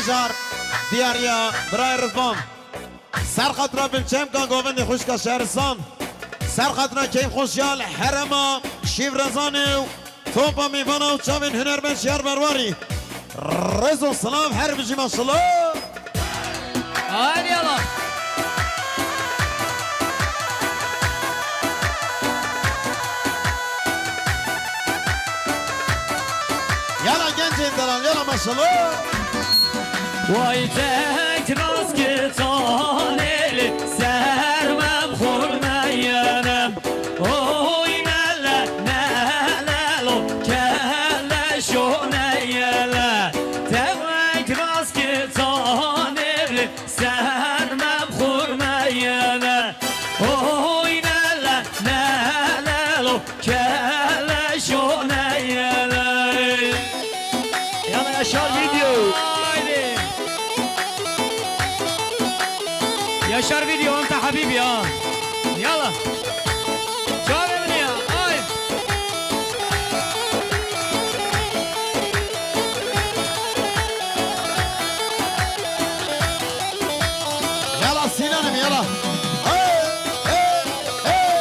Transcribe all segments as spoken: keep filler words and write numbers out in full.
Car diyariya birayê Rizvan. Ser xatira Binçemka govendê xwişka Şehristan. Ser xatira keyfxweşiya li herêma Şîvrezanê û topa mêvana û çavên hunermend Şiyar Berwarî. Rêz û silav her bijî maşallah. Haydi yallah. Yala gencên delal, yala maşallah. Vay tek rast ki taneli sermem xurmeyene. Oy nele nele lo kele şoneyele. Tek rast ki taneli sermem xurmeyene. Oy nele nele lo kele şoneyele. Yana Yaşar Video. Haydi. Yaşar Video, anta habibi ya. Yala. Çare bini ya. Ay. Yala Sînanim, yala. Hey, hey, hey.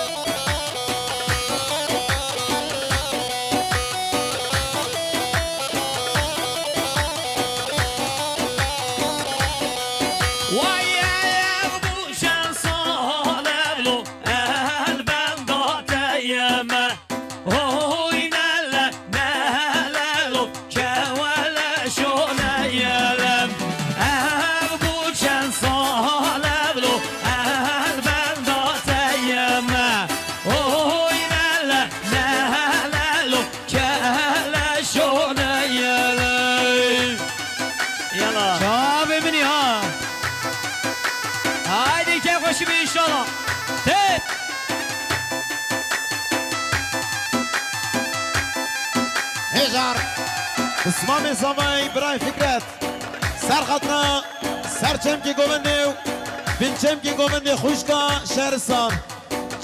Vay, ev bu çend sal evlo el benda te yeme. Oy nele nele lo kewele şoneyelem. Ev bu çend sal evlo el benda te yeme. Oy nele nele lo kele şoneyele. Yala. Çavê min ha. Haydi keyfxweşî be inşallah. Hey. Hêjar. Pismamê zavayê birayê Fikret. Ser xatira ser çemkê govendê û bin çemkê govendê xwişka Şehristan.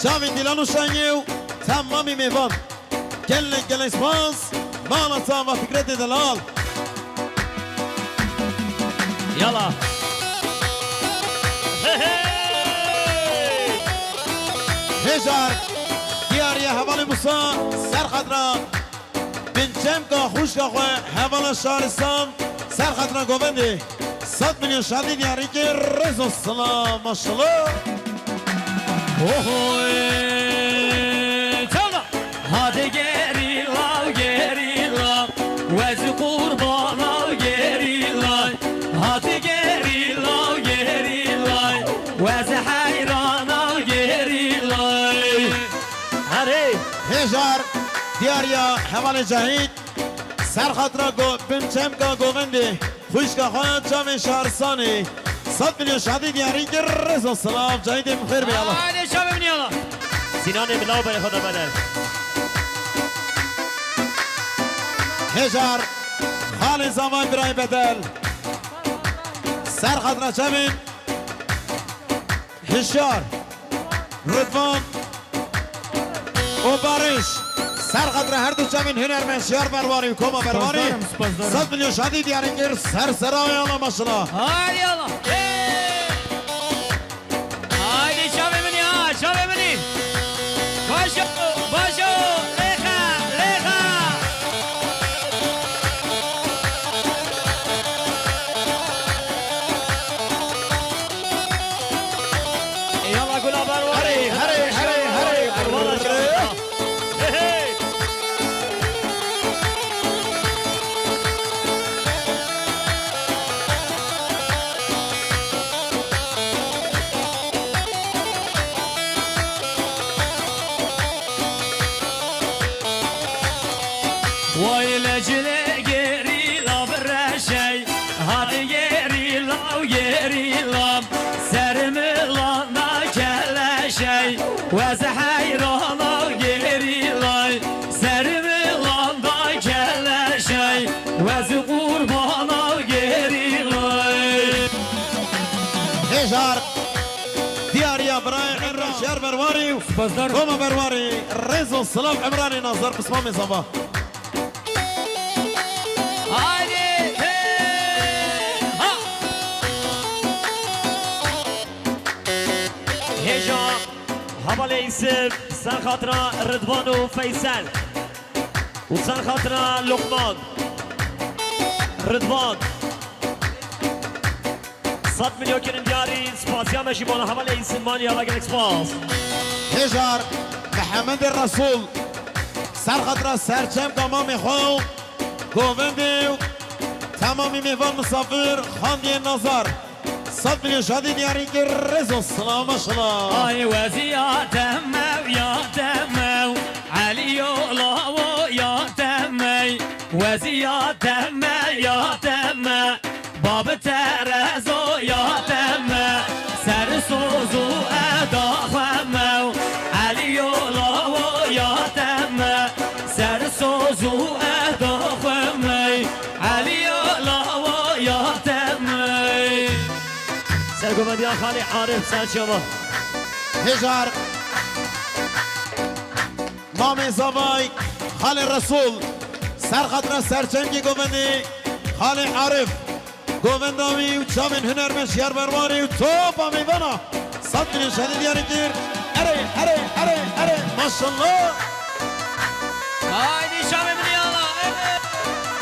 Çavên Dîlan û Şayê û temamî mêvan. Gelek gelek spas. Mala çava Fikretê delal. Yala. Hey, hey! Hêjar diyariya hevalê Musa ser xatira bin çemka xwişka xwe hevala Şaristan ser xatira govendê. Sed milyon şadî diyarî kir, rêz û silav, maşallah. Ohoy! Çala! Hadi gerîla, gerîla, wez qurbana gerîla. Hadi gerîla, gerîla, wez heyrana gerîla. Herê! Hêjar diyariya hevalê Cahîd. Ser xatira go-, bin çemka govendê, xwişka xwe ya çavên Şaristanê. Sed milyon şadî diyarî kir, rêz û silav, Cahîdê min xêr be yala. Haydi çavê min yala. Sinanê min law berê xwe da bedel. Hêjar, xalê zavay birayê bedel. Ser xatira çavên Hişyar, Ridvan û Barış. Ser xatira her du çavên hunermend Şiyar Berwarî û Koma Berwarî. Spasdarim, spasdarim. Sed milyon şadî diyarî kir, ser sera yala maşallah. Haydi yala. Hey! Haydi çavê min ya, çavê min. Başo, başo, lêxa, lêxa. Yala gula berwarê. Herê, herê, herê, herê. Berwara şahida. Hey, hey. Vay lecile gerîla bireşey, hadi gerîla û gerîla, ser milana keleşey, wez heyrana gerîlay, ser milana keleşey, wez qurbana gerîlay. Hêjar diyariya birayê Emre Şer Berwarî û Koma Berwarî, rêz û silav Emranê Nazar Pismamê Zava. Haydi! Hey! Ha! Hevalê Yusuf, ser xatira Ridvan û Feysel. Û ser xatira Lokman. Ridvan. Sed milyon kirin diyarî, spasiya me jî bona hevalê Yusuf Manya ve gelek spas. Hêjar Mehemedê Resul. Ser xatira serçem gamamê xwe û govendê û temamî mêvan misafir Xandiyê Nazar. Sed milyon şadî diyarî kir, rêz û silav, maşallah. Ay wezî ya teme, ya teme, Elî yo lawo ya teme, wezî ya teme, ya teme, bab terezo ya teme, ser soz û eda xwe me, Elî yo lawo ya teme, ser soz û eda xwe me. Elî ya lawa ya temey. Sergovendiya Xalê Arif, ser çava. Hêjar. Mamê Zavay, Xalê Resul. Ser xatira serçemkî govendî, Xalê Arif. Govenda wî û çavên hunermend Şiyar Berwarî û topa meyvana. Sed milyon şadî diyarî kir. Erê, erê, erê, erê. Maşallah. Haydi şavê min yala. Erê.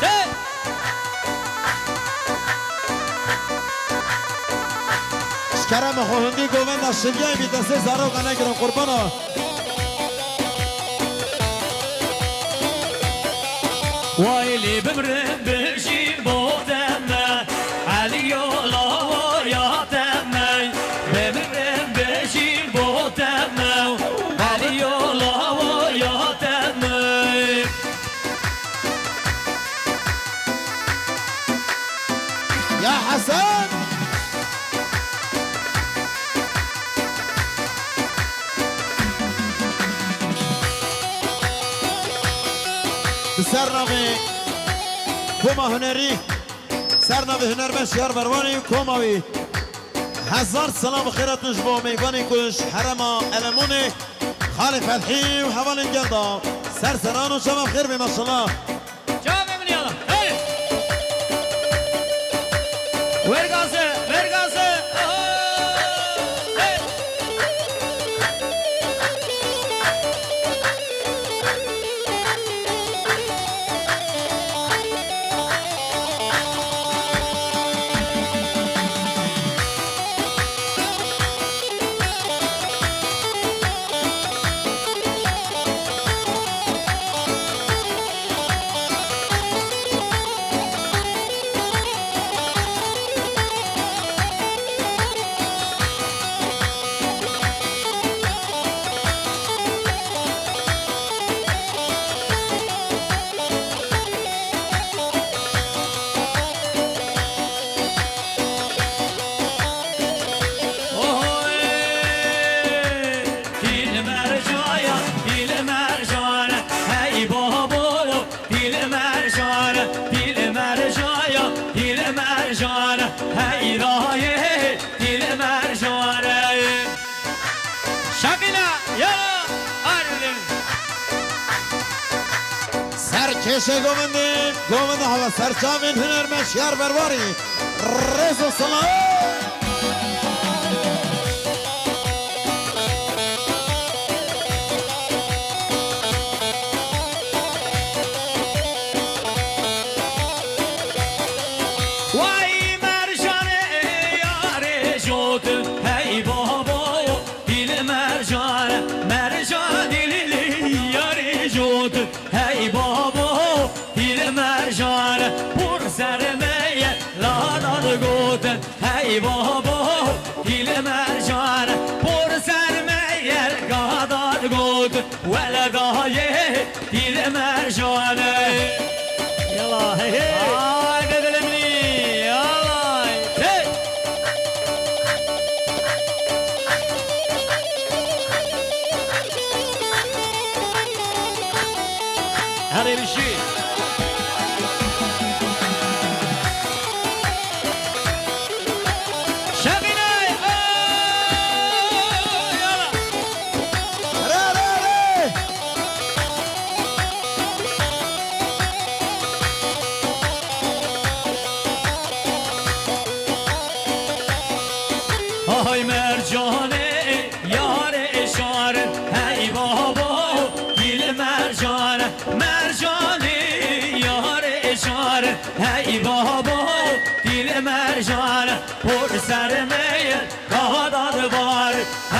Hey. Ji kerema xwe hundî govenda şiviyayî bî destê zaroka negirin qurbana. Way lê bimrim bijîm bo te me, Elî yo lawo ya te me. Bimrim bijîm bo te me, Elî yo lawo ya te me. Ya Hesen! Bi ser navê Koma Hunerî, ser navê hunermend Şiyar Berwanî û koma wî. Hezar selam û xêr hatin ji bo meyvanên ku ji herêma Elemonê, Xalê Fethî û hevalên gel da. Ser seran û çavan xêr bê, maşallah. Çavê min yala. Hey! Wergazê, wergazê. Hey! Oy, dil mercaya, dil mercan, hey babo, dil mercan, dil mercaya, dil mercan, hey dayê, dil mercan. Şaqîna, ya, aridin. Ser kêşê govendê, govenda hava ser çavên hunermend Şiyar Berwarî. Rêz û silav. Vay mercanê yarê jotin, hey babo, dil mercan, mercan dilli yarê jotin, hey babo, dil mercan, pur sermeye ladan gotin, hey babo, dil mercan, pur sermeye gadan gotin, wele dayê, dil mercan. Yala, hey, hey. Haydi dilimli, yala, hey. Her erişi. Şefinay! Re, re, re! Hay mercanê ya Can, por ser me, kaha dadbar.